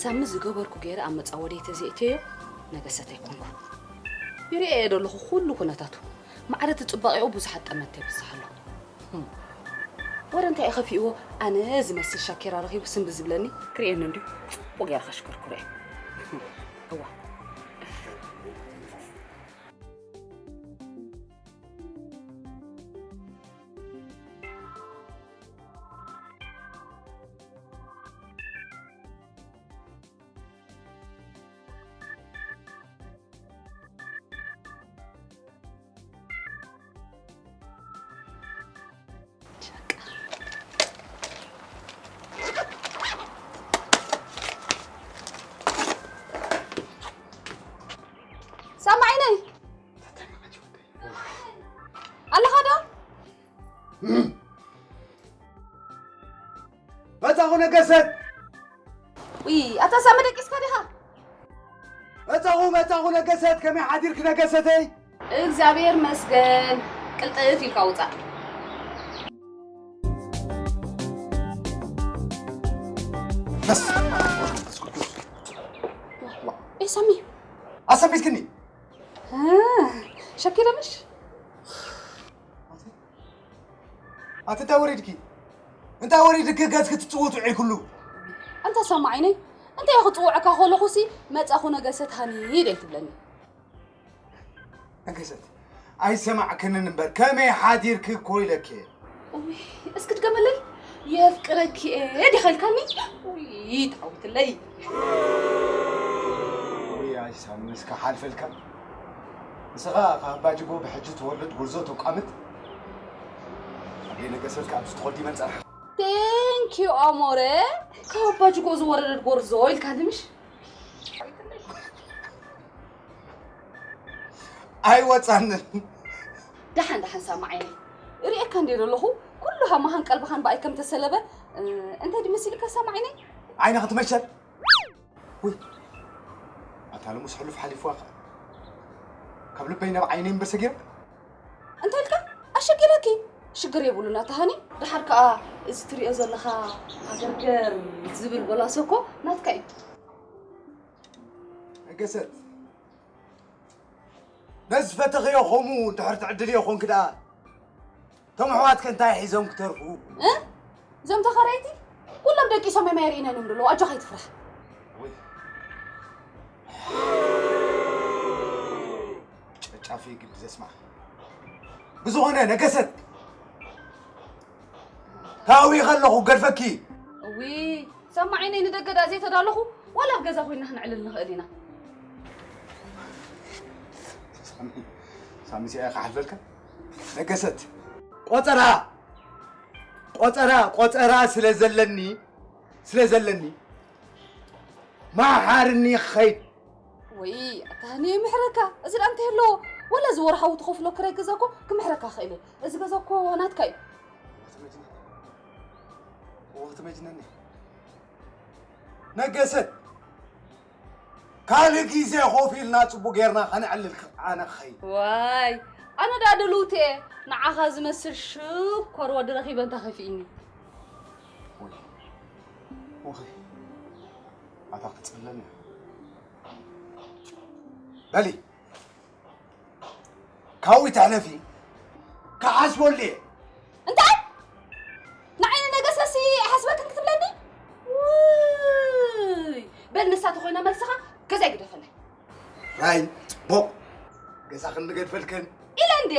ሳሚ ዝገበርኩ ገይረ ኣብ መጻወደይ ተዘይእተዮ ነገሰት ኣይኮንኩ። ይርእየ እየ ደለኹ ኩሉ ኩነታቱ። ማዕረ እቲ ጽባቄኡ ብዙሓት ጠመተ ይብዝሕ ኣሎ። ህም። ወረ እንታይ እዩ ከፊእዎ? ኣነ ዝመስል ሻኬራ ረኺቡ ስም ብዝብለኒ ክርእየኒ እንድዩ። ጽቡቅ ገይረ ከሽከርኩሮ እየ። እዋ። ሳሚ ዓይነይ ኣለኻ ዶ? መጻኹ ነገሰት። ውይ ኣታ ሳሚ ደቂስካ ዲኻ? መጻኹ መጻኹ ነገሰት፣ ከመይ ሓዲርክ ነገሰተይ? እግዚኣብሔር መስገን። ቅልጥፍ ኢልካ ውጻእ። በስ። ኤ ሳሚ ኣሰሚትክኒ። እ፣ ሸኪለ ምሽ? ኣቲ እንታይ ወሪድኪ? እንታይ ወሪድኪ? ገጽኪ ትጽውት ውዒ ኩሉ። ኣንታ ሳሚ ዓይነይ፣ እንታይ ክጽውዐካ ከለኹሲ መጻኹ ነገሰት ሃኒ ደይ ትብለኒ። ነገሰት፣ ኣይሰማዕክንን እምበር፣ ከመይ ሓዲርኪ እኮ ኢለኪ። ኡይ፣ እስኪ ድገመለይ። የፍቅረኪ እየ ዲኻ ኢልካኒ? ኡይ፣ ተዓዊትለይ። ኡይ፣ ኣይሳምንስ ክሓልፈልካ። ንስኻ ካብ ኣባጅጎ ብሕጂ ትወርድ ጎርዞ ተቋምት። ኣደይ ነገሰት ካብ ዝተኾዲ መን ጸርሓ? Thank you ኣሞረ። ካብ ኣባጅጎ ዝወረደት ጎርዞ ኢልካኒ ምሽ? ኣይወጻንን። ደሓን ደሓን ሳሚ ዓይነይ፣ ርእየካ እንደ ዘለኹ ኩሉ ሃማኻን ቀልብኻን ብኣይ ከም ተሰለበ፣ እ፣ እንታይ ድመሲልካ ሳሚ ዓይነይ? ዓይንኺ ትመሸል። ውይ፣ ኣታ ልሙስ ሕሉፍ ሓሊፍዋ ኸኣ። ካብ ልበይ ናብ ዓይነይ እምበር ሰጊረ። እንታይ ኢልካ? ኣሸጊረኪ። ሽግር የብሉን ኣታ ሃኒ። ደሓር ከኣ እዚ ትሪኦ ዘለኻ ሃገርገር ዝብል ቦላሶ እኮ ናትካ እዩ። ነገሰት፣ ነዚ ፈተኽዮ ኸምኡ እንድሕር ትዕድልዮ ኾንኪ ደኣ፣ እቶም ኣሕዋትከ እንታይ ሒዞም ክተርፉ? እ? እዞም ተኸረይቲ ኩሎም ደቂሶም እዮም ኣይርኢናን እዮም ዘለዉ። ኣጆኻ ኣይትፍራሕ። ወይ። ጨጫፊ ግዲ ዘስማዕ። ብዝኾነ ነገሰት፣ ታዊ ከለኹ ገድፈኪ። እዊ፣ ሰማዒነይ ንደገ ዳ ዘይተዳለኹ፣ ዋላ ኣብ ገዛ ኮይና ክንዕልል ንኽእል ኢና። ሳሚ፣ ሳሚ፣ ሲኣይ ክሓልፈልካ? ነገሰት፣ ቆጸራ፣ ቆጸራ፣ ቆጸራ ስለ ዘለኒ፣ ስለ ዘለኒ፣ መሓርኒ ክኸይድ። ወይ፣ ኣታ ሃኒ ይምሕረካ። እዚ ደኣ እንታይ ኣለዎ? ወላ እዚ ወርሓዊ ትኸፍሎ ክራይ ገዛ እኮ ክምሕረካ ክእል እየ። እዚ ገዛ እኮ ናትካ እዩ። ወኽቲ መጅነኒ። ወኽቲ መጅነኒ። ነገሰት፣ ካልእ ግዜ ኮፍ ኢልና ጽቡቕ ጌርና ከነዕልል ክ-፣ ኣነ ክኸይድ። ዋይ፣ ኣነ ደኣ ድልውቲ እየ። ንዓኻ ዝመስል ሽኮር ወዲ ረኺበ እንታይ ከፊእኒ? ወይ፣ ወይ፣ ኣታ ክትጽለኒ። በሊ፣ ካብኡ ተሕለፊ፣ ክሓስበሉ እየ። እንታይ? ንዓይ ንነገሰሲ ኣይሓስበክን ክትብለኒ? ውይ! በል ንሳ ተኾይና መልስኻ፣ ገዛይ ግደፈለይ። ራይ፣ ጽቡቕ። ገዛኽን ንገድፈልክን። ኢለ እንዴ?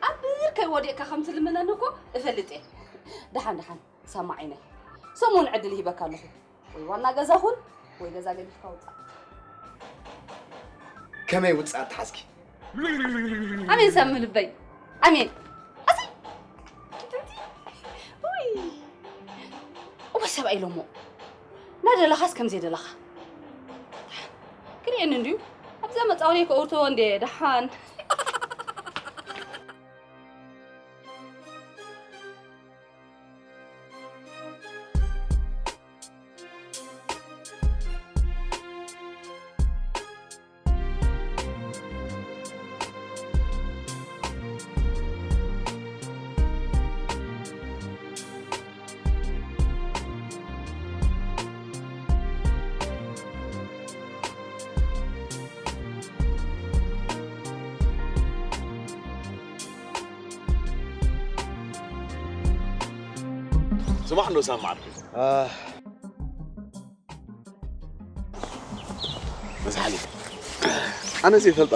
ኣብ ብርከይ ወዲቕካ ከም ትልምነኒ እኮ እፈልጥ እየ። ደሓን፣ ደሓን፣ ሰማዒነይ። ሰሙን ዕድል ይሂበካ ኣለኹ። ወይ ዋና ገዛ ኩን፣ ወይ ገዛ ገዲፍካ ውጻእ። ከመይ ውጻእ ተሓዝኪ? ኣሜን ሳሚ ልበይ። ኣሜን። ኣሰይ። ውይ። እወ ሰብኣይ ኢሎሞ። ናደለኻስ ከም ዘይደለኻ። ክርእየኒ እንድዩ። ኣብዛ መጻወደይ ከእውርተዎ እንዴ ደሓን። ስማዕ እንዶ ሳብ መዓልቲ። ኣህ። መዝሓሊ። ኣነ ዘይፈልጣ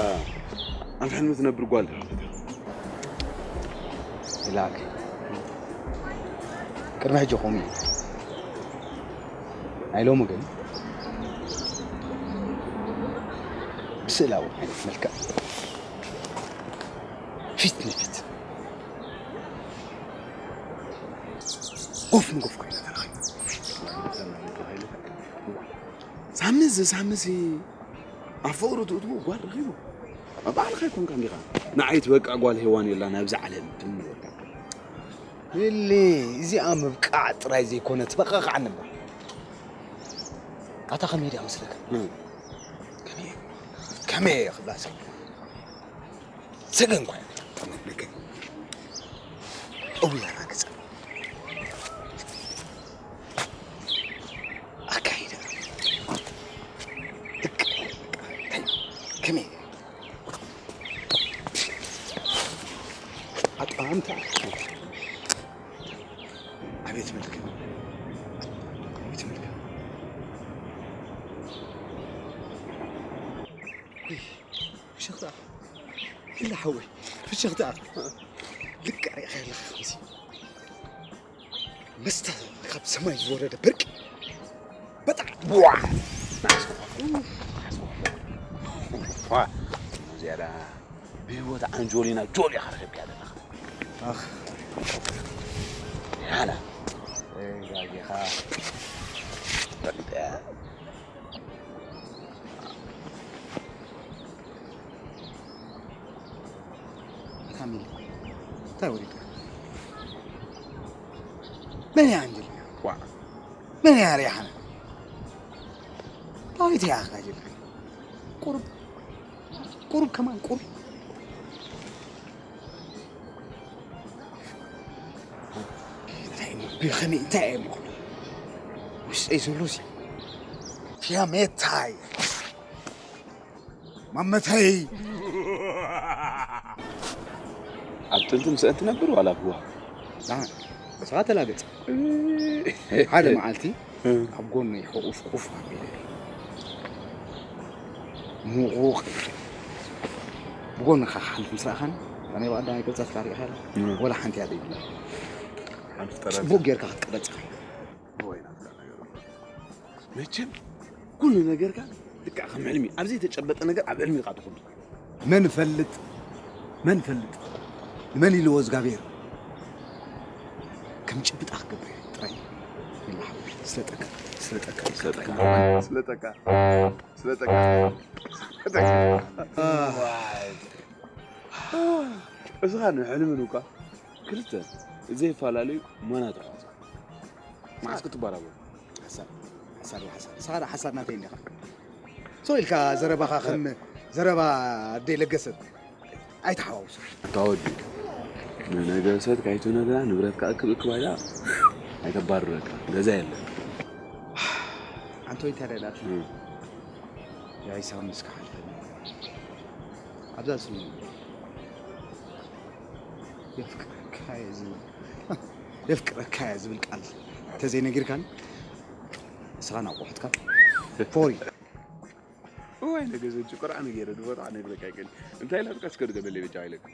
ኣብ ሕልሚ ትነብር ጓል ኢላክ። ቅድሚ ሕጂ ከምኡ እዩ። ናይ ሎሚ ግን ብስእላዊ ዓይነት መልክዕ ፊት ንፊት ጎፍ ንጎፍ ኮይና ተራኺቡ። ሳምዚ ሳምዚ ኣብ ፍቕሩ ትእትዎ ጓል ረኺቡ። ባዕልኻ ኣይኮንካን ዲኻ? ንዓይ ትበቅዕ ጓል ሄዋን የላን ኣብዚ ዓለም ትብል ነበርካ። እሊ እዚኣ ምብቃዕ ጥራይ ዘይኮነ ትበቃ ከዓ ነበር። ኣታ ከመይ ድያ መስለካ? እም። ከመይ ከመይ እየ ክብላ ሰብ ሰገን ኳ እያ ተመልከ። ጠውያና ገጸ ኣካይዳ ልክ ከመይ ኣጠማምታ ኣቤት መልክ ኣቤት መልክ ፍሽኽታ ኢላ ሓወይ ፍሽኽታ ልክዕ ሪኢኻ ኣለኻ ከምዚ መስተ ካብ ሰማይ ዝወረደ በርቂ በጣም ዋ ዝያዳ ብህይወት ኣንጆሊና ጆሊ ኢኻ ረኺብካ ዘለኻ ኣኽ ሓላ ጋጌኻ ፈሊጠ ካሚል እንታይ ወሪድካ መን እያ ኣንጀሊና ዋ መን እያ ሪሓና ዳዊት እያ ኣኽላ ጀልካ ቁሩብ ቁሩብ ከማን ቁሩብ እንታይ እሞ ብኸመይ እንታይ እየ ምኾኑ ውሽጠይ ዘሎ ሲ ፊያሜታይ ማመተይ ኣብ ጥንቲ ምስአን ትነብር ዋላ ብዋ ንስኻ ተላገጽ ሓደ መዓልቲ ኣብ ጎነይ ሕቑፍ ኮፍ ኣቢለ ሙቑቕ ብጎንኻ ክሓልፍ ምስ ረኣኻኒ እታ ናይ ብቐዳማይ ቅርጸትካ ርኢኻ ኢላ ወላ ሓንቲ እያ ዘይብላ ጽቡቕ ጌርካ ክትቅረጽ ኢኻ መቸም ኩሉ ነገርካ ልክዕ ከም ሕልሚ ኣብ ዘይተጨበጠ ነገር ኣብ ሕልሚ ኢኻ ትኹን መን ፈልጥ መን ፈልጥ ንመን ኢልዎ እግዚኣብሔር ከም ጭብጣ ክገብር ጥራይ ስለጠካ ስለጠካ ስለጠካ ስለጠካ ስለጠካ እስኻ ንሕልምን እኳ ክልተ ዘይፈላለዩ ማናት ኣሕዋት መዓስ ክትበራበሩ ሓሳብ ሓሳብ ሓሳብ ንስኻ ሓሳብ ናተይ እንዲኻ ሶ ኢልካ ዘረባኻ ከም ዘረባ ኣደይ ለገሰት ኣይተሓዋውሱ ኣታ ወዲ ንነገሰት ካይትነግራ ንብረትካ እክብ እክብ ኣይዳ ኣይተባርረካ ገዛ የለን ኣንቶይ ተረዳት ያይሳም እስካ ሓልፈ ኣብዛ ስሙ የፍቅረካ እየ ዝብል የፍቅረካ እየ ዝብል ቃል ተዘይነጊርካኒ ንስኻ ናቑሑትካ ፎሪ እዋይ ነገ ዘንጭ ቆርዓ ነገረ ድቦታ ነግረካ ይቀል እንታይ ኢላ ጥቀስ ከድገበለ በጃ ኢለክ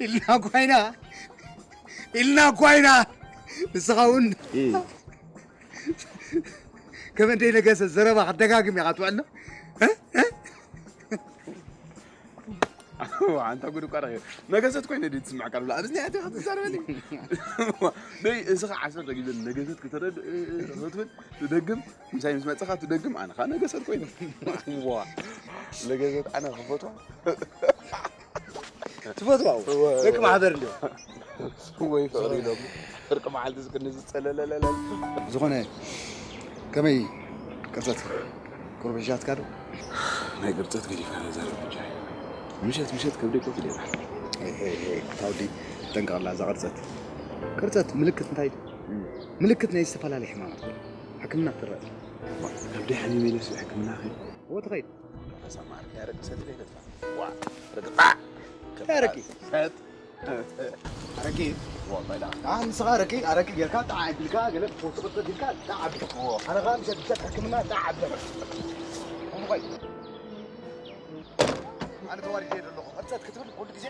ኢልና ኳይና ኢልና ኳይና ንስኻ እውን ከም እንደ ነገሰ ዘረባ ክደጋግም ኢኻ ትውዕል ኣንታ ጉድ እኳ ረኺበ ነገሰት ኮይነ ድዩ ትስምዐካ ኣሎ ኣብዚ ናይ ኣትኻ ትዛረበኒ ደይ እስኻ ዓሰርተ ግዜ ነገሰት ክትረድ ክትብል ትደግም ምሳይ ምስ መፅኻ ትደግም ኣነ ኸዓ ነገሰት ኮይነ ዋ ነገሰት ኣነ ክፈትዋ ትፈትዋ ደቂ ማሕበር እንዲዮ ወይ ፍቕሪ ኢሎም ፍርቂ መዓልቲ ዝቅኒ ዝፀለለለለ ዝኾነ ከመይ ቅርፀት ቁርብሻትካ ዶ ናይ ቅርፀት ገዲፍካ ተዛረብ ብቻ ምሸት ምሸት ከብደይ ኮፍ ኢለ ይብሃል ታውዲ ጠንቀቕላ እዛ ቅርፀት ቅርፀት ምልክት እንታይ ምልክት ናይ ዝተፈላለዩ ሕማማት ሕክምና ትረአ ከብደይ ሓሚመ ኢለስ ሕክምና ኸይድ እዎ ትኸይድ ተሰማር ያረቂ ሰትለ ይገጥፋ ዋ ርግጣ ያረቂ ኣረቂ። ወላሂ ዳ። ኣን ስኻ ኣረቂ፣ ኣረቂ ጌርካ፣ ጣዕ ኣቢልካ፣ ገለ ትፈውስ ቅርጽ ኣቢልካ፣ ጣዕ ኣቢልካ። ኣነ ኸኣ ምሸት፣ ምሸት ሕክምና፣ ጣዕ ኣቢልካ። ኣነ ኸኣ ኣነ ተዋሪደ ዘለኹ። ሕጸት ክትብል ኩሉ ግዜ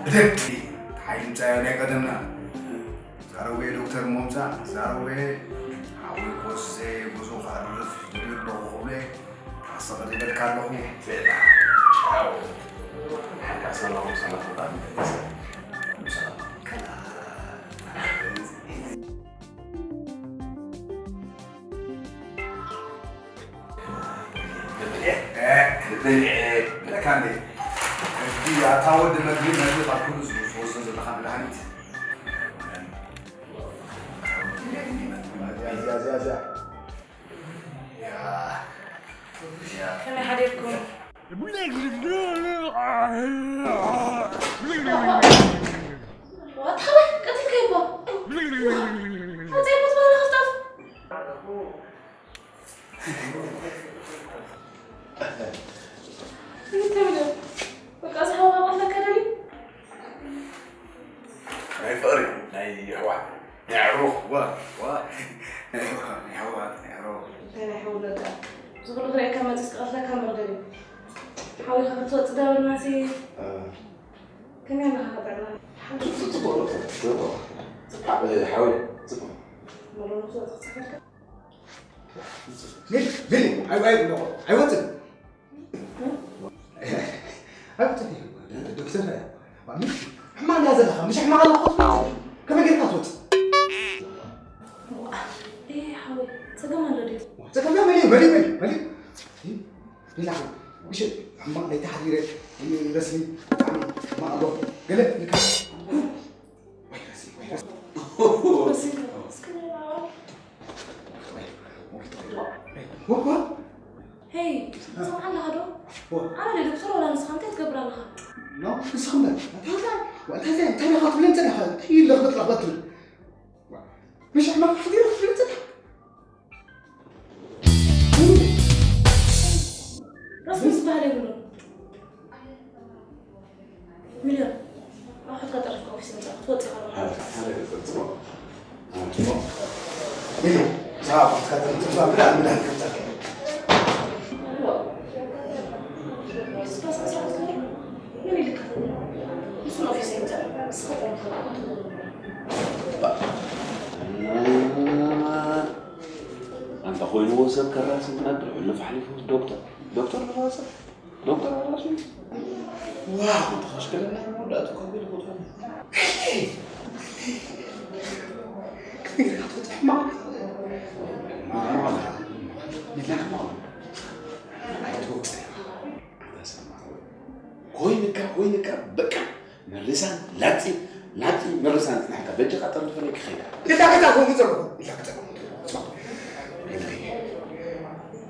ብደቂ ሓይሊ ምጻያ ናይ ቀደምና ዛረዌ ዶክተር ሞምዛ ዛረዌ ሓወይ ኮስዜ ጉዞ ከዕርፍ ደልዩ ኣለኹ ክብለ ኣሰቐ ዝበልካ ኣለኹ። ቻው። ሓንካ ሰላም ሰላም ሰላም ሰላም። ብልዕ፣ ብልዕ፣ ብልዕካ እንዴ? እቲ ኣታ ወዲ መግቢ፣ መግቢ ካብ ኩሉ ዝወስዶ ዘለኻ መድሃኒት። እዚኣ፣ እዚኣ፣ እዚኣ። ያ፣ ያ። ከመይ ሓዲርኩም? ዋት ሓወይ፣ ቀቲልካዮ እኮ። ሓወይ፣ ዘይሞት በላ ከፍታፍ። እንታይ ብለ? በቃ፣ እዚ ሓወይ ክቐትለካ ደልዩ። ናይ ፍቕሪ፣ ናይ ኣሕዋት፣ ናይ ኣዕሩኽ፣ ዋ፣ ዋ። ናይ ኣሕዋት፣ ናይ ኣሕዋት፣ ናይ ኣዕሩኽ። እንታይ ናይ ሓወይ በቃ። እዚ ኩሉ ክርእየካ መጺስ ክቐትለካ እምበር ደልዩ። ሓወይ፣ ካብ ክትወጽእ ዳበልናሲ። እ። ከመይ ኣለኻ? ጥዕና? ጽቡቕ፣ ጽቡቕ፣ ጽቡቕ። ጽቡቕ። እ፣ ሓወይ፣ ጽቡቕ። መሎ ክትወጽእ ክጽሕፈልካ? ሊሊ፣ ሊሊ፣ ኣይ-፣ ኣይ-፣ ኖ፣ ኣይወጽን። ኣይወጽን። ዶክተር፣ ሕማቕ እንድያ ዘለኻ፣ ምሽ ሕማቕ ኣለኻ ክትብል፣ ከመይ ጌርካ ትወጽእ? እይ፣ ሓወይ፣ ጸገም ኣሎ ድዩ? ጸገም መን እዩ? መን እዩ? መን እዩ? መን እዩ? እይ፣ ሊሊ፣ ሓወይ፣ ምሽ ሕማቕ ለይቲ ሓዲረ፣ ረስኒ፣ ብጣዕሚ ሕማቕ ኣሎ። ገለ ኢልካ? ሄይ፣ ትሰምዓ ኣለኻ ዶ? ኣነ ዶ ዶክተር ዋላ ንስኻ እንታይ ትገብር ኣለኻ? ኖ፣ ንስኻ እምበር። እንታይ፣ እንታይ፣ እንታይ፣ እንታይ ኢኻ ትብለኒ ጸኒሕካ? እንታይ ለኽበጥ ለኽበጥ ትብል? ምሽ ሕማቕ ክትብል ክትብለኒ ጸኒሕካ? ረስኒ ዝበሃል የብሉን። ሚልዮን፣ ኣቑሑትካ ጠርኒፍካ ኦፊስ ምጻእ፣ ክትወጽእ ከለኻ። ሓደ፣ ሓደ ገጽ ጽቡቕ። ጽቡቕ። ሚልዮን፣ እዛ ኣቑሑትካ ጠርኒፍካ ብላ፣ ብላ፣ ብላ። ዋው። ኦፊስ ብስነ ስርዓት ትኸይድ? መን ኢልካ? ንሱ ንኦፊስ ኣይምጻእን። ንስኻ ጠርኒፍካ። ኣንታ ኮይንዎ ሰብ ከራሲ ዝነብር፣ ሕሉፍ ሓሊፉ ዶክተር። ዶክተር ልባሰ ዶክተር ኣራሽ ዋው ተኸሽከለና መወዳእቱ ከቢድ ቦታ ኮይንካ ኮይንካ በቃ መርሳን ላጺ ላጺ መርሳን ጽናሕካ በጃኻ ጠርንፈለይ ክኸይዳ ኢላ ገዛ ከምኡ ዘለኹ ኢላ ገዛ ከምኡ ዘለኹ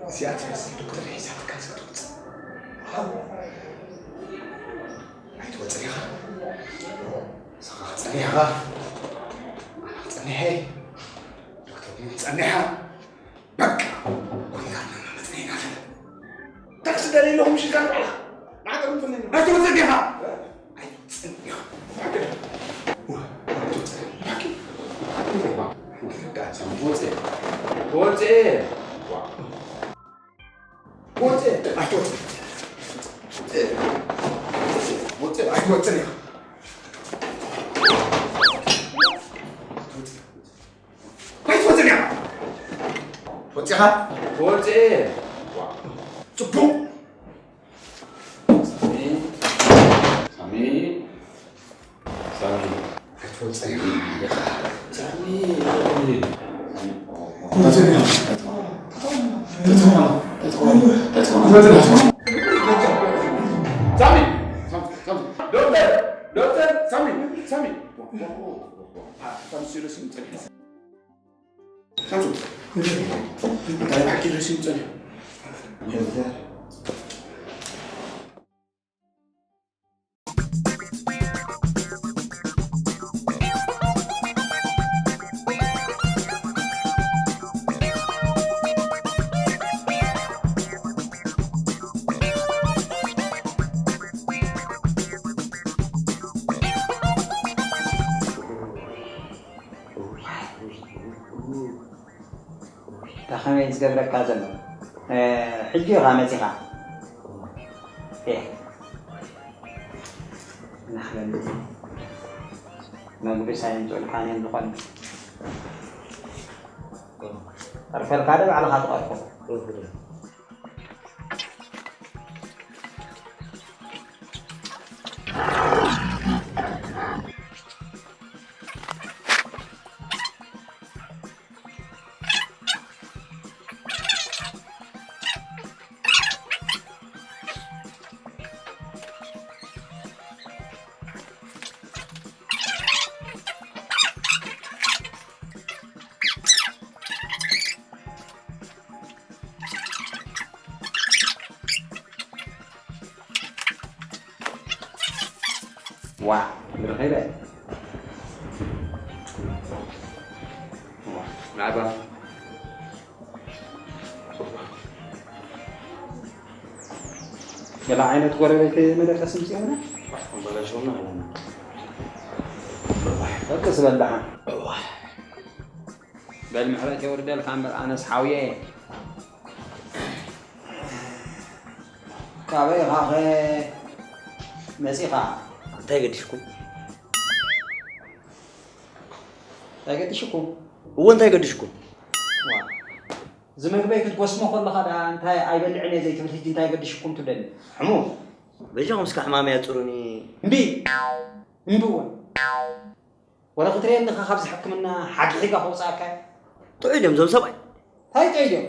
እዚኣ ትመስል ዶክተር ሒዛትካ ክትወፅእ ኣይትወፅን ኢኻ ንስኻ ክፀኒሕ ኢኻ ኣነ ክፀኒሐ ዶክተር እውን ክፀኒሓ በቃ ኩልታትና መፅነይና ኣለና ታክሲ ደልየ ኣለኹ ምሽልካ ንባዕልኻ ንዓጠሩ ንፈልኒ ኣይትወፅን ኢኻ ኣይትወፅን ኢኻ ኣይትወፅን ኢኻ ወፅእ ወፅእ ወፅእ ኣይትወፅን ወፅእ ኣይትወፅን ኢኻ ኣይትወፅን ኢኻ ወፂኻ ወፅእ ፅቡቕ ሳሚ ሳሚ ሳሚ ክትወፅእ ኢኻ ሳሚ ሳሚ ዶክተር ዶክተር ሳሚ ሳሚ ሳሚ ሲሪየስ ይምፀል ሳሚ እንታይ ብሓቂ ሪሲ ይምፀል ከመይ ዝገብረካ ዘሎ ሕጂ ኢኻ መፂኻ ናኽበኒ መግቢ ሳይንጥኡልካን እዮም ዝኾነ ጠርፈልካ ዶ ባዕልኻ ትቐርፎ ዋ ብርኸይበ ናባ ገለ ዓይነት ጎረቤት መደቀስ ምፅኦምና ኣበላሽዎምና ኣለና ደቂ ስበል ደሓን በል ምሕረት የውርደልካ እምበር ኣነስ ሓውየ እየ ካበይ ኢኻ ኸ መፂኻ እንታይ ገዲሽኩም እንታይ ገዲሽኩም እዎ እንታይ ገዲሽኩም እዚ መግበይ ክትጎስሞ ከለኻ ደኣ እንታይ ኣይበልዕን እየ ዘይትብል ሕጂ እንታይ ገዲሽኩም ትብለኒ ሕሙም በጃኹም እስከ ሕማመይ ኣፅሩኒ እምቢ እምቢ እውን ወረ ክትርእየኒ ኢኻ ካብዚ ሕክምና ሓግሒጋ ከውፅኣካ እየ ጥዑይ ድዮም እዞም ሰብኣይ እንታይ ጥዑይ ድዮም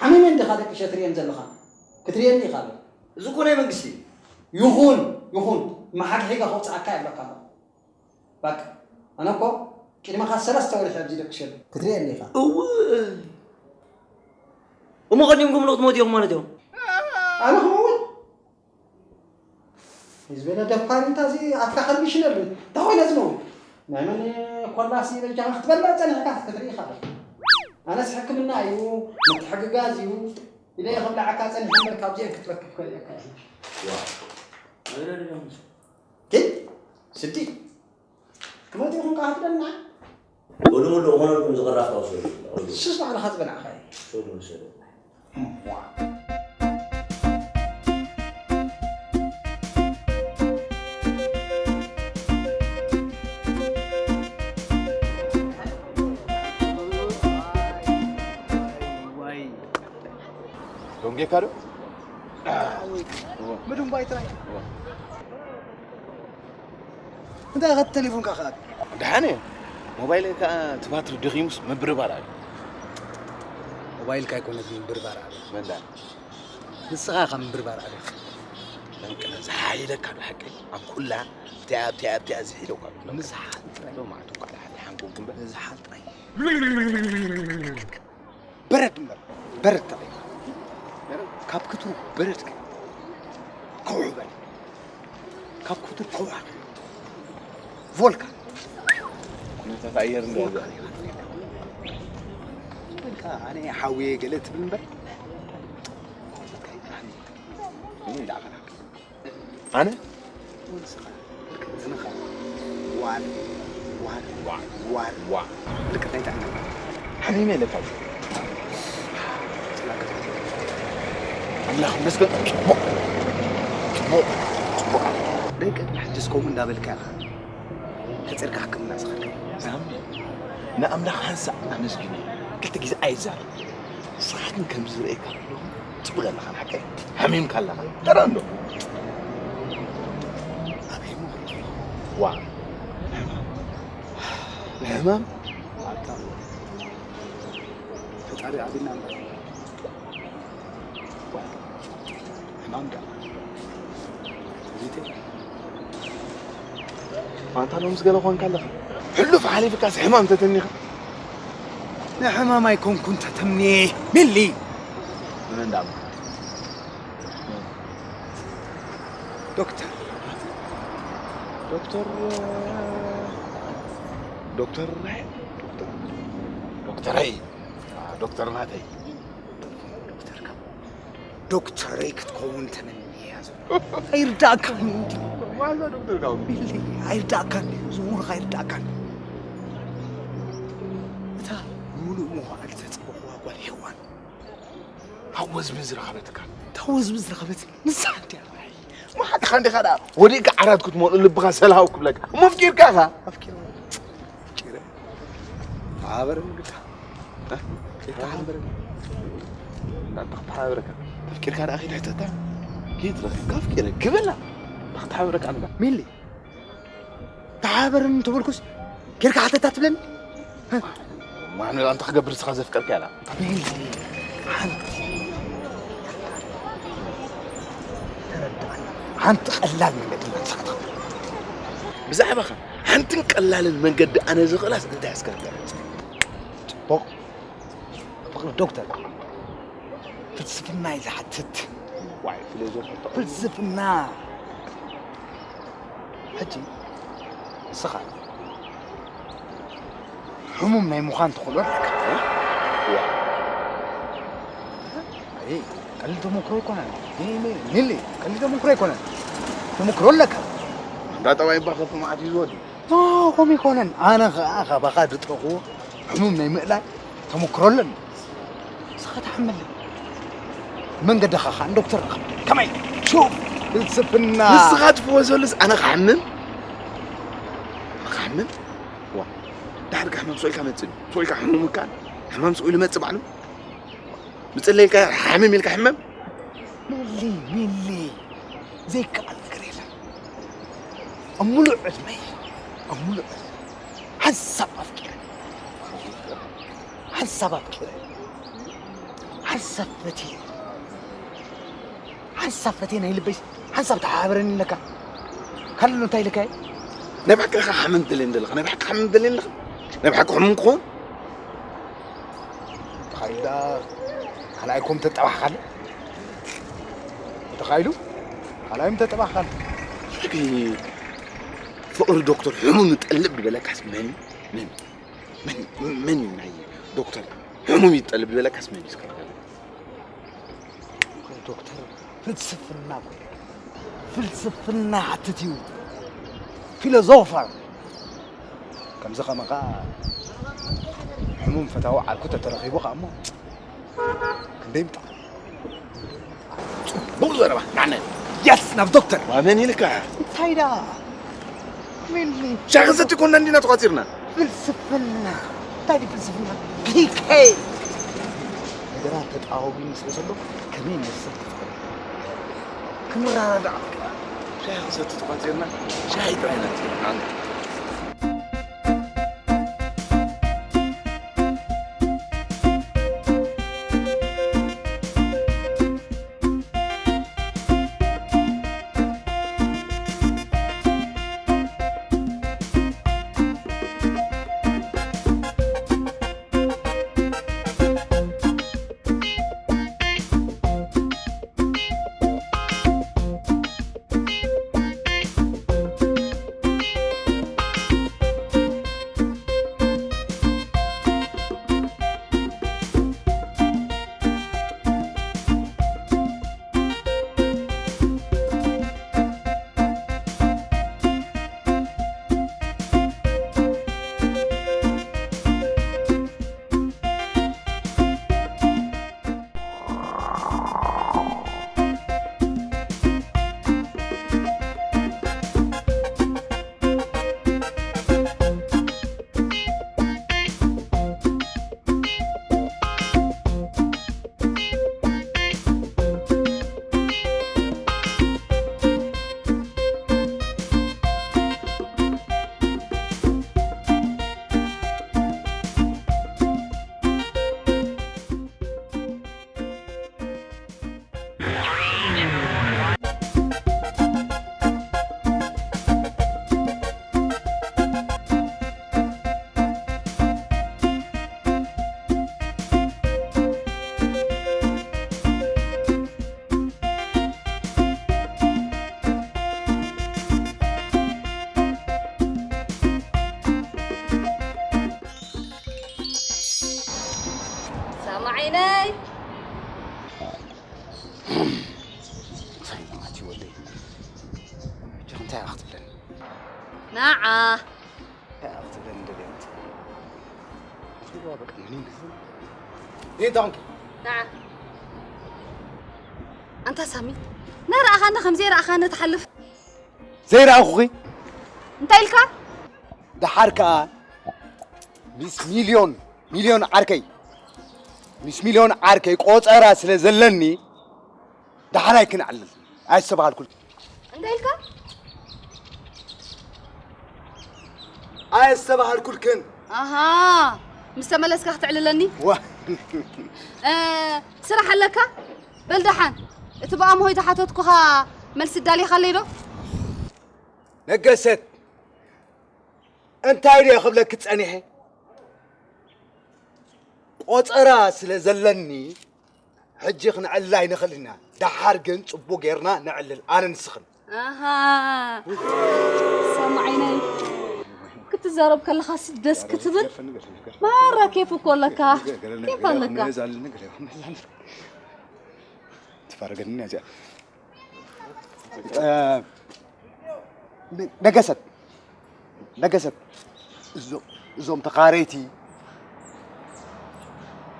ሓሚመ እንዲኻ ደቂሸ ትርእየን ዘለኻ ክትርእየኒ ኢኻ ዶ እዚ እኮ ናይ መንግስቲ እዩ ይኹን ይኹን እማ ሓግሒጋ ከውፅኣካ እየ እብለካ ኣለኹ በቃ ኣነ እኮ ቅድመኻ ሰለስተ ወርሒ ኣብዚ ደቂሸ ኣለኹ ክትርእየኒ ኢኻ እወ እሞ ቀዲምኩም ዶ ክትሞቱ ኢኹም ማለት እዮም ኣነ ክመውት ዝበለ ደፋር እንታ እዚ ኣፍካ ከርብሽነሉ እንታይ ኮይነ ዝመውት ናይ መን ኮላሲ በጃኻ ክትበልዕ ጸኒሕካ ክትርኢ ኢኻ ኣነስ ሕክምና እዩ ምትሕግጋዝ እዩ ኢለ ክብልዓካ ጸኒሐ እምበር ካብዚኦም ክትረክብ ከርእየካ እየ ግን ስዲ ክመጽእ ይኹን ከዓ ትደልና ሙሉእ ሙሉእ ዝኾነልኩም ዝቕራፍ ካብ ሰሉ ሱስ ባዕልኻ ዝበላዕኻ እዩ ሰሉ ሰሉ ዶንጌካ ዶ ምድንጓይ ጥራይ። እንታይ ኸ ቴሌፎንካ ኸኣ? ደሓን እየ። ሞባይለይ ከኣ እቲ ባትሪ ደኺሙስ ምብርባር ኣሎ። ሞባይልካ ኣይኮነትን ምብርባር ኣሎ። መን ደኣ? ንስኻ ኢኻ ምብርባር ኣሎ። መንቅነ ዝሓይለካ ዶ ሓቀይ? ኣንኩላ ኣብቲኣ፣ ኣብቲኣ፣ ኣብቲኣ ዝሒለካ ኣሎ። ንዝሓል ጥራይ። ሎማዓንቲ እኳ ደሓን ደሓን ኮንኩ እምበር። ንዝሓል ጥራይ። በረድ እምበር፣ በረድ ተቐይሩ። ካብ ክትሩ በረድ ከ-፣ ከውሒ በል። ካብ ክትሩ ከውሒ ከ-፣ ቮልካን። ኩነታት ኣየር እንደ ቮልካን። በቃ ኣነ ሓውየ ገለ ትብል እምበር። እኔ ላዕኸና። ኣነ? እዝንኻ ዋር፣ ዋር፣ ዋር፣ ዋር። ዋር። ልክዕ እንታይ ጥዕና? ሓሚመ ኢለካ። ኣምላኽ ይመስገን። ጽቡቕ። ጽቡቕ። ጽቡቕ። ደቂ ሕጅስ ከምኡ እንዳበልካ ኢኻ። ሕጺርካ ሕክምና ዝኸድካ። ንኣምላኽ ሓንሳእ ኣመስግን። ክልተ ግዜ ኣይዛረብ። ንስኻ ግን ከምዚ ዝርእየካ ከለኹ ጽቡቕ ኣለኻ፣ ንሓቀይ ሓሚምካ ኣለኻ። ተራ እንዶ። ኣበይ እሞ ከለኹ? ዋ፣ ንሕማም። ንሕማም? ኣታ ፈጣሪ ኣቢና እምበር። ዋ፣ ሕማም ደኣ። ትዕቢተይ። ኣንታ ሎምስ ገለ ኾንካ ኣለኻ። ሕሉፍ ሓሊፍካስ ሕማም ተተኒኻ። ንሕማም ኣይኮንኩን ተተምንየ። ሚሊ። ንመን ደኣ? ዶክተር። ዶክተር፣ ዶክተር፣ ዶክተር፣ ዶክተረይ። ዶክተር ናተይ። ዶክተር ካብ ዶክተረይ ክትከውን ተመንየ እያ ዘሎ። ኣይርዳእካን እዩ እንዲ። ዋዛ ዶክተር ካብ ቢሊ፣ ኣይርዳእካን እዩ። ዝሙርኻ ኣይርዳእካን። እታ ምሉእ መዋዕል ተጸበኹዋ ጓል ሄዋን። ሃወዝብዝ ረኸበትካ። ታወዝብዝ ረኸበት ንሳ እንዲያ። መሓትኻ እንዲኻ ደኣ ወዲእካ ዓራት ክትመልኡ ልብኻ ሰላሃው ክብለካ። እሞ ኣፍቂርካ ኢኻ። ኣፍቂረ። ኣፍቂረ። ተሓባበረኒ ግዳ። እ? ተሓባበረኒ። እንዳንተ ክተሓባበረካ። ኣፍቂርካ ደኣ ኪድ ሕተታ። ኪድ ረኺብካ ኣፍቂረ። ግበላ። ክተሓባበረካ ኣንዳ። ሚሊ። ተሓባበረኒ እንተበልኩስ፣ ጌርካ ሓተታ ትብለኒ? ማን ኣንታ ክገብር ንስኻ ዘፍቀርካ ያላ? ሓንቲ፣ ተረዳእኒ። ሓንቲ ቀላል መንገዲ ንስኻ ትኸተል። ብዛዕባኻ ሓንትን ቀላልን መንገዲ ኣነ ዝኽእላስ እንታይ ኣስከርካ? ጽቡቕ። ፍቕሪ ዶክተር፣ ፍልስፍና እዩ ዝሓትት። ዋይ፣ ፊሎዞፊ እኮ። ፍልስፍና። ሕጂ ንስኻ ሕሙም ናይ ምዃን ተኽእሎ ኣለካ። ዋ። ኣይ፣ ቀሊል ተመክሮ ኣይኮነን። ኒ-፣ ኒ-፣ ኒሊ፣ ቀሊል ተመክሮ ኣይኮነን። ተመክሮ ኣለካ። እንዳ ጠባይ እባ ከፍ መዓት እዩ ዝወዲ። ኖ፣ ከምኡ ኣይኮነን። ኣነ ኸኣ ካባኻ ዝጠቕዎ ሕሙም ናይ ምእላይ ተመክሮ ኣለኒ። ንስኻ ትሓመለይ። መንገድኻ ኸኣ ንዶክተር ረኸብ። ከመይ? ሹፍ፣ ፍልስፍና። ንስኻ ትፍወሰሉስ ኣነ ክሓምም? ኣነ ክሓምም? ዋ፣ ድሓር ከ ሕማም ስቕ ኢልካ መጽእ ድዩ? ስቕ ኢልካ ሕሙም እካ፣ ሕማም ስቕ ኢሉ መጽእ ባዕሉ? ምጽለይ ኢልካ ሓምም ኢልካ ሕመም? ሚሊ፣ ሚሊ፣ ዘይከኣል ነገር የለን። ኣብ ምሉእ ዕድመይ፣ ኣብ ምሉእ ዕድመይ፣ ሓንሳብ ኣፍቂረ፣ ሓንሳብ ኣፍቂረ፣ ሓንሳብ ፈትየ፣ ሓንሳብ ፈትየ ናይ ልበይ ሓንሳብ ተሓባበረኒ ኣለካ። ካልእ እንታይ ኢለካ እየ? ናይ ብሓቂ ኢኻ ሓመም ትደልየኒ ዘለኻ? ናይ ብሓቂ ሓመም ትደልየኒ ኣለኻ? ናይ ብሓቂ ሕሙም ክኾን? ተኻኢሉ ደኣ ካልኣይ ኮም ተጠባሕካለ? ተኻኢሉ ካልኣይም ተጠባሕካለ? ሕጂ ፍቕሪ ዶክተር ሕሙም ይጠልብ ዝበለካስ መን እዩ? መን እዩ? መን እዩ? መን እዩ ናይ ዶክተር ሕሙም ይጠልብ ዝበለካስ መን እዩ? እስከ ንገረኒ። ዶክተር ፍልስፍና እኮ እዩ። ፍልስፍና ይሓትት እዩ። ፊሎዞፈር። ከምዚ ከማኻ ሕሙም ፈታዊ ዓርኩ ተተረኺቡ ከኣ እሞ ክንደይ ምጣ። ጽቡቕ ዘረባ፣ ንዓና። የስ፣ ናብ ዶክተር። ዋ፣ መን ኢልካ? እንታይ ደኣ? ምን? ሻሂ ክንሰቲ ኮና እንዲና ተቋጺርና። ፍልስፍና። እንታይ ድዩ ፍልስፍና? ፒ ኬ። ነገራት ተጣባቢኒ ስለ ዘሎ ከመይ ንወስድ ክትኽእል? ክንረዳዳእ። ሻሂ ክንሰቲ ተቋጺርና፣ ሻሂ ጥራይ ኢና ንሰቲ። ሳማ ዓይነይ። እንታይ ማለት እዩ ወደይ? ሕጂ እንታይ ኢኻ ክትብለኒ? ንዓ። እንታይ ኢኻ ክትብለኒ ደልያ? ኣትሪዋ በቃ ምንም ግዜ። ይህ እንታይ ኾንኪ? ንዓ። ኣንታ ሳሚ፣ ናረኣኻኒ ከም ዘይረኣኻኒ ትሓልፍ። ዘይረኣኹኺ? እንታይ ኢልካ? ደሓር ከኣ ሚስ ሚልዮን፣ ሚልዮን ዓርከይ፣ ሚስ ሚልዮን ዓርከይ ቆጸራ ስለ ዘለኒ ደሓር ኣይክነዕልል ኣየስተባሃልኩልክን። እንታይ ኢልካ? ኣየስተባሃልኩልክን። ኣሃ፣ ምስ ተመለስካ ክትዕልለኒ? ዋ። እ፣ ስራሕ ኣለካ? በል ደሓን፣ እቲ ብኣምሆይ ዝሓተትኩኻ መልሲ ኣዳሊኻለይ ዶ? ነገሰት፣ እንታይ ድየ ክብለኪ ጸኒሐ? ቆጸራ ስለ ዘለኒ ሕጂ ክንዕልል ኣይንኽእልን ኢና። ደሓር ግን ጽቡቕ ጌርና ነዕልል፣ ኣነ ንስኽን። ኣሃ፣ ሳሚ ዓይነይ፣ ክትዛረብ ከለኻሲ ደስ ክትብል። ማራ ኬፍ እኮ ኣለካ። ኬፍ ኣለካ። ትፋረገኒ እዚኣ። እ፣ ነገሰት፣ ነገሰት፣ እዞ-፣ እዞም ተኻረይቲ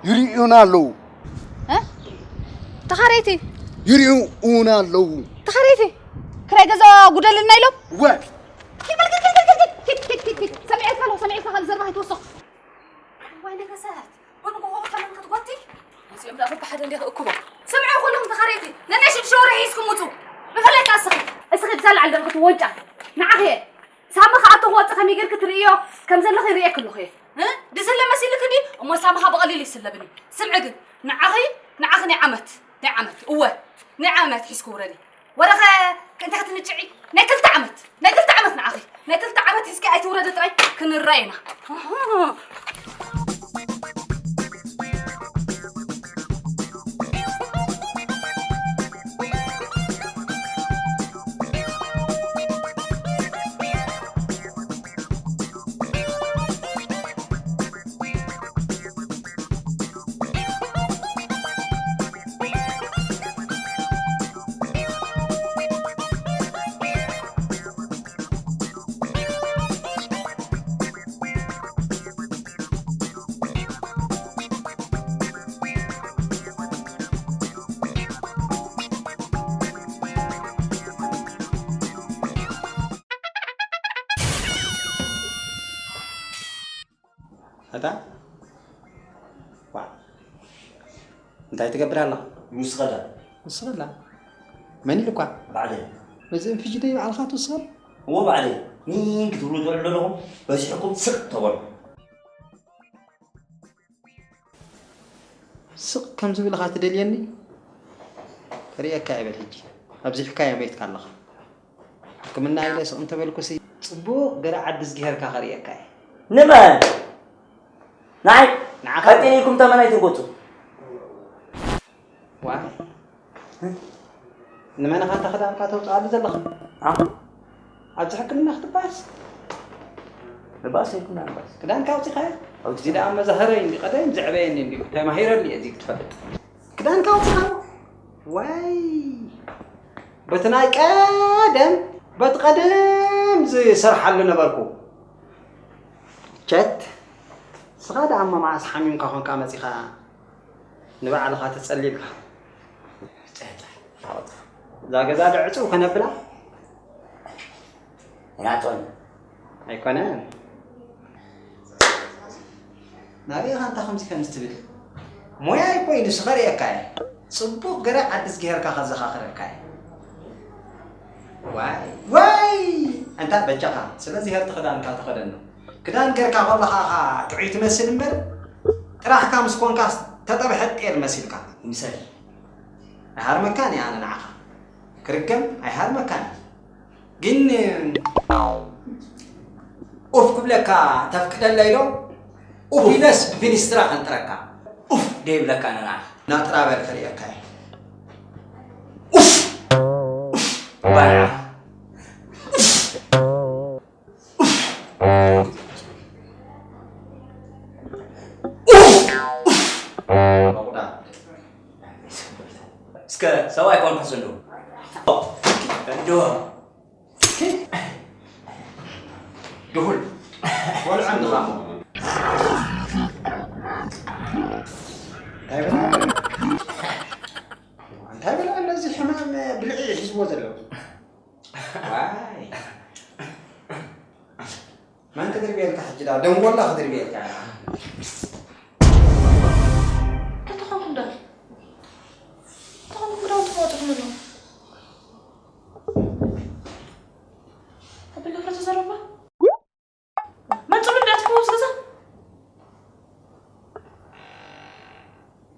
ይርእዩና ኣለዉ። እ? ተኻረይቲ? ይርእዩና ኣለዉ። ተኻረይቲ? ክራይ ገዛ ጉደልና ኢሎም? እወ። ኪድ በል፣ ኪድ፣ ኪድ፣ ኪድ፣ ኪድ፣ ኪድ፣ ኪድ፣ ኪድ። ሰሚዐልካ ኣለኹ፣ ሰሚዐልካ ካልእ ዘረባ ከይትወስኽ። እዋይ ነገሰት፣ ብንግሆ ተመን ክትጎቲ? እዚኦም ደኣ በብሓደ እንዲያ ክእክቦ። ስምዑ ኩልኹም ተኻረይቲ፣ ነናይ ሽዱሽተ ወርሒ ሒዝኩም ውጹ። ብፍላይ ከኣ እስኺ፣ እስኺ ብዛ ላዕሊ ዘለኺ ወንጫ፣ ንዓኺ እየ። ሳሚ ክኣቱ ክወጽእ ከመይ ጌርኪ ትርእዮ ከም ዘለኺ ርእየኪ ኣለኹ እየ። እ? ድስለ መሲልኪ ድዩ? እሞ ሳሚ ከኣ ብቐሊሉ ይስለብን እዩ። ስምዒ ግን፣ ንዓኺ፣ ንዓኺ ናይ ዓመት፣ ናይ ዓመት፣ እወ፣ ናይ ዓመት ሒዝኪ ውረዲ። ወረኸ እንታይ ክትንጭዒ? ናይ ክልተ ዓመት፣ ናይ ክልተ ዓመት ንዓኺ። ናይ ክልተ ዓመት ሒዝኪ ኣይትውረዲ ጥራይ ክንረኣየና። ኣሃ። ኣታ? ዋ። እንታይ ትገብር ኣለኻ? ምስ ኸዳ። ምስ ኸዳ? መን ኢሉካ? ባዕለይ። በዚ እንፍጅ ደይ ባዕልኻ ትውስኸል? እዎ ባዕለይ። ኒን ክትብሉ ትውዕሉ ኣለኹም፣ በዚሕኩም ስቕ ተበሉ። ስቕ ከም ዝብልኻ ትደልየኒ? ክርእየካ እየ በል ሕጂ። ኣብዚሕካዮ መይትካ ኣለኻ። ሕክምና ኢለ ስቕ እንተበልኩሲ፣ ጽቡቕ ገለ ዓዲ ዝጊሀርካ ከርእየካ እየ። ንመን? ንዓይ? ንዓኻ። ቀጢን ኢልኩም ተመን ኣይትርገጹ። ዋይ። ንመን ኢኻ እንተ ክዳንካ ተውጽኣሉ ዘለኻ? ኣ? ኣብዚ ሕክምና ክትበኣስ? ንባእስ ኣይኮነ ንባእስ። ክዳንካ ኣውጺኻዮ? ኣውጺ። እዚ ደኣ መዛህረይ እንዲ፣ ቀደም ዘዕበየኒ እንዲ። ተማሂረሉ እየ እዚ ክትፈልጥ። ክዳንካ ኣውጺኻዮ? ዋይ። በቲ ናይ ቀደም፣ በቲ ቀደም ዝሰርሓሉ ነበርኩ። ቸት፣ ንስኻ ደኣ እሞ መዓስ ሓሚምካ ኾንካ መጺኻ ንባዕልኻ ተጸሊልካ? ጸጸ፣ ላወጣ። እዛ ገዛ ዶ ዕጹው ከነብላ? ኣይናቶን። ኣይኮነን። ናበይ ኢኻ እንታ ከምዚ ከምዚ ትብል? ሞያይ እኮ እዩ፣ ንሱ ከርእየካ እየ። ጽቡቕ ገረ ዓዲ ዝገርካ ከዘኻኽረካ እየ። ዋይ፣ ዋይ! ኣንታ በጃኻ፣ ስለዚ ሄርቲ ክዳንካ ተኸደኖ። ክዳን ገርካ ከለኻ ኸኣ ጥዑይ ትመስል እምበር፣ ጥራሕካ ምስ ኮንካስ ተጠብሐ ጤል መሲልካ። ይምሰል። ኣይሃርመካን እየ ኣነ ንዓኻ። ክርገም ኣይሃርመካን እዩ። ግን ኡፍ ክብለካ ተፍቅደለይ ዶ? ኡፍ ኢለስ ብፊኒስትራ ከንጥረካ። ኡፍ ደይብለካ ንዓኻ። ናጥራ በል ክርእየካ እየ። ኡፍ! ኡፍ! ባርዓ! እስከ ሰብኣይ ኮንካ ዘሎ። እንዶ ድሁል ቆልዓ እንድኻ እሞ። እንታይ በላ? እንታይ በላ? ነዚ ሕማም ብልዒ ሒዝዎ ዘሎ። ዋይ። መን ክድርብየልካ ሕጂ ደኣ? ደንጎላ ክድርብየልካ። ተተኾንኩም ዶ? ተኾንኩም ክዳውንቲ ክወፅኹም ኣለዉ። ኣበይ ገፍረ ተዘረባ? መን ፅሉም ዳትኩም ኣብዚ ገዛ?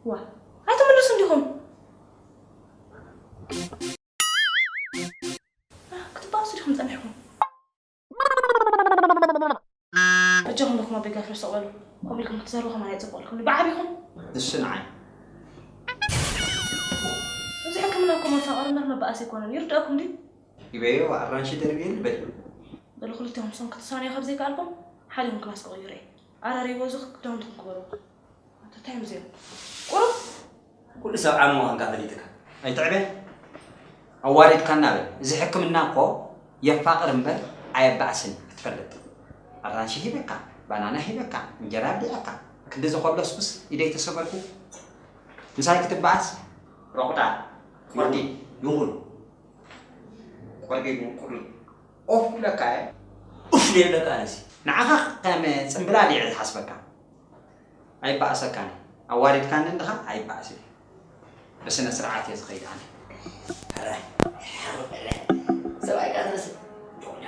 ዋ፣ ኣይትምልሱ እንዲኹም። ክትባእሱ ዲኹም ጸኒሕኩም? በጃኹም ዲኹም ኣበይ ጋፍረ ስቕ በሉ። ከምኡ ኢልኩም ክትዛረቡ ከማን ኣይጽቡቕልኩም። ብዓቢኹም። ንሱ ንዓይ። እዚ ሕክምና እኮ መፋቐሪ እምበር መባኣሲ ኣይኮነን። ይርድኣኩም ድዩ? ይበዮ ኣራንሺ ደርብየሉ በል። በሉ ክልቴኹም ንሶም ክትሳነዩ ካብ ዘይከኣልኩም፣ ሓዲኹም ክላስ ክቕይሩ እየ። ኣራርይዎ እዚ ክዳውንትኩም ክበሩ። ኣታ እንታይ እዮም እዚኦም? ቁሩብ ኩሉ ሰብ ዓሚ ምዃንካ ፈሊጥካ። ኣይትዕበ። ኣዋሪድካና በል። እዚ ሕክምና እኮ የፋቕር እምበር ኣየባእስን ክትፈልጥ። ኣራንሺ ሂበካ፣ ባናና ሂበካ፣ እንጀራ ኣብሊዐካ። ክንዲ ዘኾለስኩስ ኢደይ ተሰበርኩ። ምሳይ ክትበኣስ? ሮቕዳ። ወርዲ። ይኹን። ቆርገኝ ቁሩብ ኦፍ ክብለካ እየ። ኡፍ ዘይብለካ ኣነሲ። ንዓኻ ከም ጽምብላሊዕ ዝሓስበካ። ኣይበኣሰካን። ኣዋሪድካኒ እንድኻ ኣይበኣስን። ብስነ ስርዓት እየ ዝኸይድ ኣነ። ሕራይ። ሰብኣይ ቃ ትመስል። ጆኛ።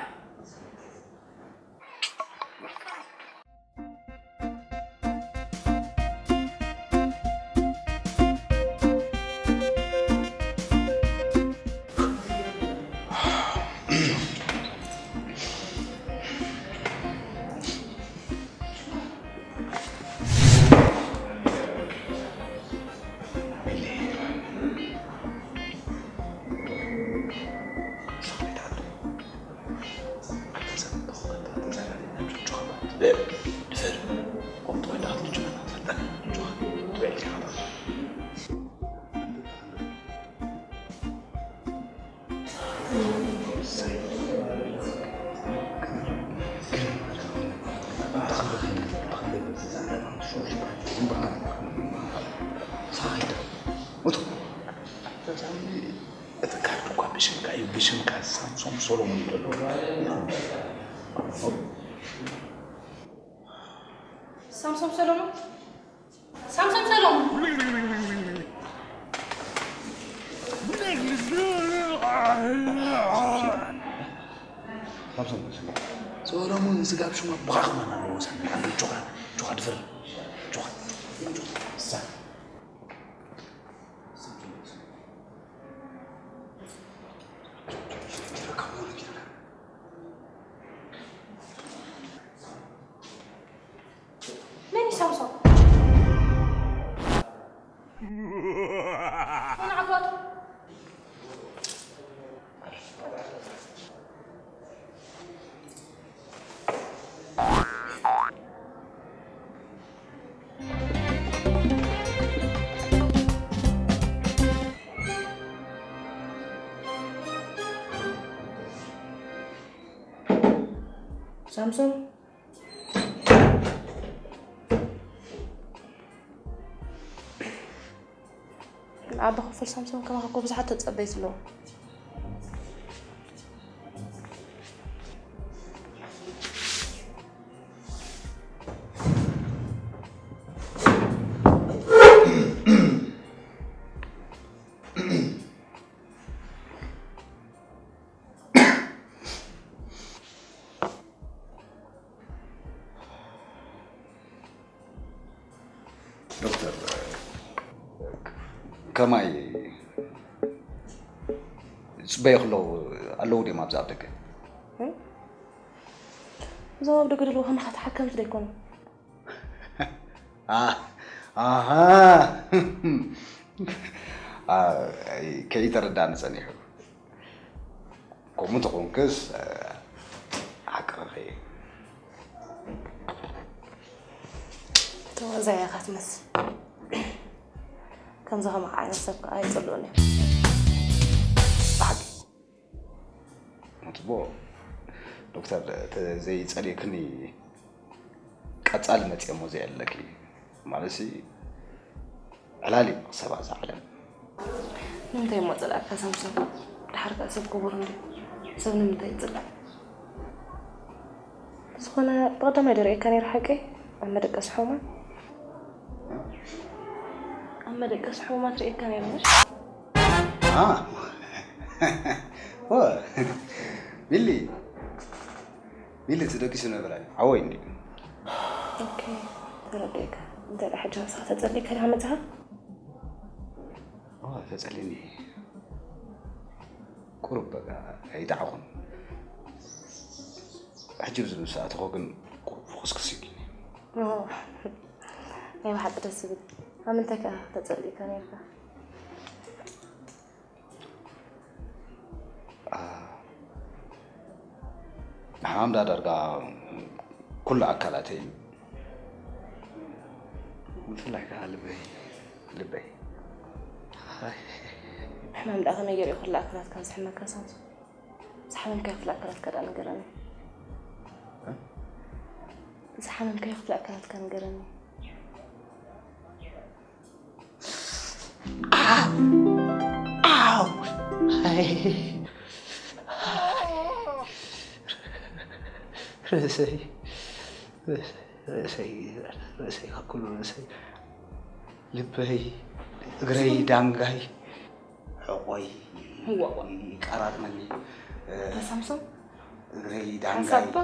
እቲ ካርድ እኳ ብሽምካ እዩ፣ ብሽምካ ሳምሶም ሶሎሞን እዩ ዘሎ። ሳምሶም ሰሎሞን? ሳምሶም ሰሎሞን? ሳምሶን፣ ሰሎሙን ስጋብ ሽማ ብኻኽማና ኣለዎ። ሳምሶን፣ ዓቢ ጆኻ፣ ጆኻ ድፈር። ጆኻ። ሳ። መን እዩ ሳምሶን? መን ዓባቱ? ሳምሶን። ዓቢ ክፍል ሳምሶን ከማኻ እኮ ብዙሓት ተጸበይቲ ኣለዉ። ዶክተር፣ ከማይ ዝጽበዩ ከለዉ ኣለዉ ድዮም ኣብዚ ኣብ ደገ? እም? እዞም ኣብ ደገ ዘለዉ ከማኻ ተሓከምቲ ዶ ኣይኮኑን? ኣ-፣ ኣሃ። ኣ-፣ ከይተረዳእኒ ጸኒሑ። ከምኡ እንተኾንክስ፣ ሓቅኺ። ተዋዛያ ኢኻ ትመስል። ከምዚ ከማኻ ዓይነት ሰብ ከኣ ኣይጽልኡን እዮም። ብሓቂ። ጽቡቕ። ዶክተር፣ ተዘይጸሊእክኒ ቀጻሊ መጽየ እሞ ዘየለኪ። ማለትሲ፣ ዕላል እዩ መኽሰባ እዛ ዓለም። ንምንታይ እሞ ጸላእካ ሳምሶን? ደሓር ከኣ ሰብ ክቡር እንድዩ። ሰብ ንምንታይ ይጽላእ? ዝኾነ ብቐዳማይ ዶ ርእየካ ነይረ ሓቀይ? ኣብ መደቀሲ ሕሙማት? ኣብ መደቀሲ ሕሙማት ርእየካ ነይረ ምሽ? ኣ፣ ኦ፣ ሚሊ፣ ሚሊ፣ እቲ ደቂሱ ነበረ ሓወይ እንድዩ። ኦኬ፣ ተረዲኤካ። እንታይ ደኣ ሕጂ ራስኻ ተጸሊእካ ዲኻ መጺኻ? ኦ፣ ተጸሊኒ። ቁሩብ በቃ ኣይጠዓኹን። ሕጂ ኣብዚ ምስ ኣተኹ ግን ቁሩብ ፍኹስኩስ ኢሉኒ። ኦ፣ ናይ ብሓቂ ደስ ዝብል። ኣብ ምንታይ ከ ተጸሊእካ ነይርካ? ኣ፣ ሕማም ዳ ዳርጋ ኩሉ ኣካላተይ እዩ። ብፍላይ ከኣ ልበይ፣ ልበይ። ሕማም ደኣ ከመይ ገይሩ እዩ ኩሉ ኣካላትካ ዝሕመካ ሳምሶን? ዝሓመምካዮ ክፍለ ኣካላትካ ደኣ ንገረኒ። እ? ዝሓመምካዮ ክፍለ ኣካላትካ ንገረኒ። ኣው! ኣው! ኣይ! ርእሰይ፣ ርእሰይ፣ ርእሰይ፣ ካብ ኩሉ ርእሰይ፣ ልበይ፣ እግረይ፣ ዳንጋይ፣ ሕቖይ እዋ፣ እዋ። ይቀራጥመኒ። እ፣ ተሳምሶም? እግረይ፣ ዳንጋይ ሓንሳብ እባ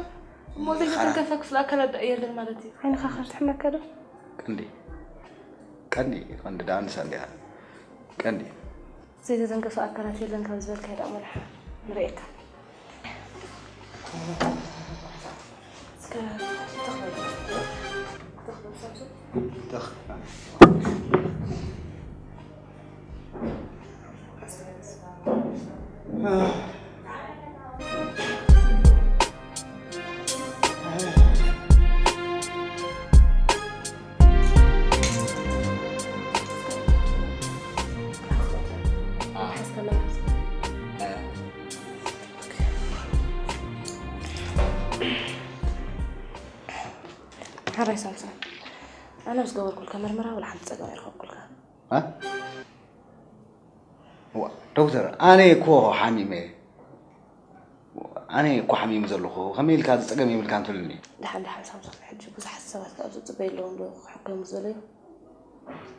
እሞ ይኸራ-፣ ዘይተተንከፈ ክፍለ ኣካላት ደኣ የለን ማለት እዩ። ዓይንኻ ከ ትሕመካ ዶ? ቀንዲ፣ ቀንዲ፣ ቀንዲ ደኣ ንሳ እንዲያ። ቀንዲ። ዘይተተንከፈ ኣካላት የለን ካብ ዝበልካዮ ደኣ መርሓ ንርእየካ። እስከ ትኽ በል። ትኽ በል ሳምሶም። ትኽ። ሕራይ ሳምሶን፣ ኣነ ምስ ገበርኩልካ መርመራ ወላ ሓንቲ ጸገም ኣይረኸብኩልካ። እ? ዋ፣ ዶክተር፣ ኣነ እኮ ሓሚመ። ኣነ እኮ ሓሚመ ዘለኹ። ከመይ ኢልካ እዚ ጸገም የብልካን ትብልኒ? ደሓን፣ ደሓን ሳምሶን፣ ሕጂ ብዙሓት ሰባት ከኣ ዝጽበዩ ኣለዉ፣ እንዶ ክሕከሙ ዝደለዩ።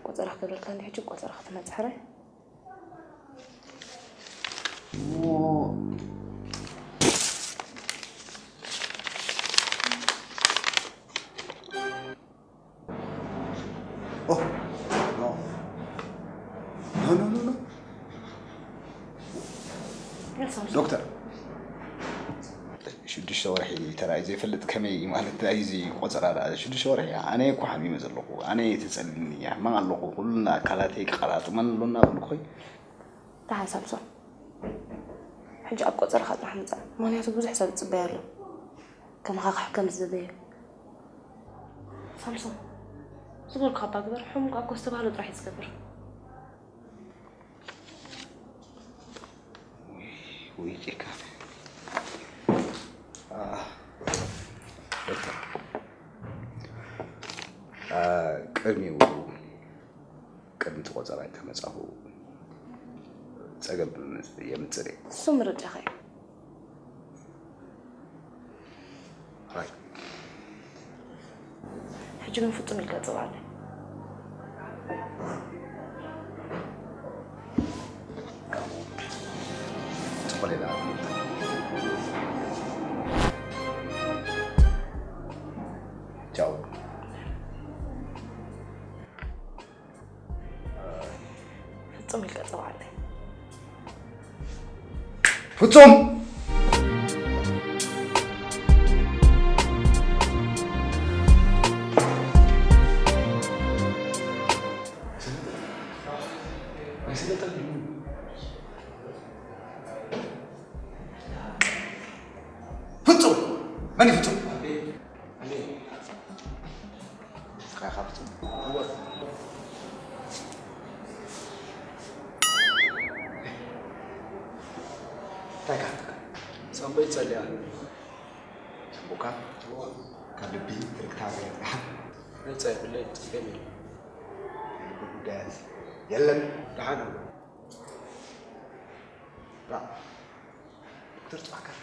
ቆጸራ ክገብረልካ እንዲ ሕጂ ቆጸራ ክትመጽእ ሕራይ። Oh, no. No, no, no, no. ዶክተር፣ ሽዱሽተ ወርሒ ተራእዩ ዘይፈልጥ ከመይ ማለት እዩ? እዚ ቆፀራ ደኣ ሽዱሽተ ወርሒ ኣነ እኮ ሓሚመ ዘለኹ። ኣነ ተፀሊኒ ሕማቕ ኣለኹ። ኩሉና ኣካላተይ ክቐራጥመን ኣሎ እናበልኩ ኾይ። ደሓን ሳምሶን፣ ሕጂ ኣብ ቆፀራኻ ጥራሕ ምፃእ፣ ምኽንያቱ ብዙሕ ሰብ ይፅበይ ኣሎ። ከማኻ ክሕከም ዝደለየ። ሳምሶን፣ ዝበልኩኻ እባ ግበር። ሕሙም እኮ ዝተባህሎ ጥራሕ እዩ ዝገብር። ውይ፣ ጭካነ። አ፣ ዶክተር፣ አ፣ ቅድሚኡ፣ ቅድሚ እቲ ቆጸራ እንተመጻኹ ጸገም የምጽእ እየ። እሱ ምርጫኻ እዩ። ራይት። ሕጂ ግን ፍጹም ኢልካ ጽውዓለይ። ጽቡቕ ሌላ። ቻው። ፍጹም ኢልካ ጽውዓለይ። ፍጹም! ፍጹም! መን እዩ ፍጹም? ንስኻ ኢኻ ፍጹም? እወ። እንታይ ኢኻ ትብካ? ሳምቦይ ጸሊኣ። ሳምቦካ? እወ። ካብ ልቢ ትርክታ ገለጽካ? ነጻ የብለይ፣ ጸገም የለን። ናይ ልቢ ጉዳያት የለን። ደሓን ኣሎ። ራ-፣ ዶክተር ጽባሕ ካፈ።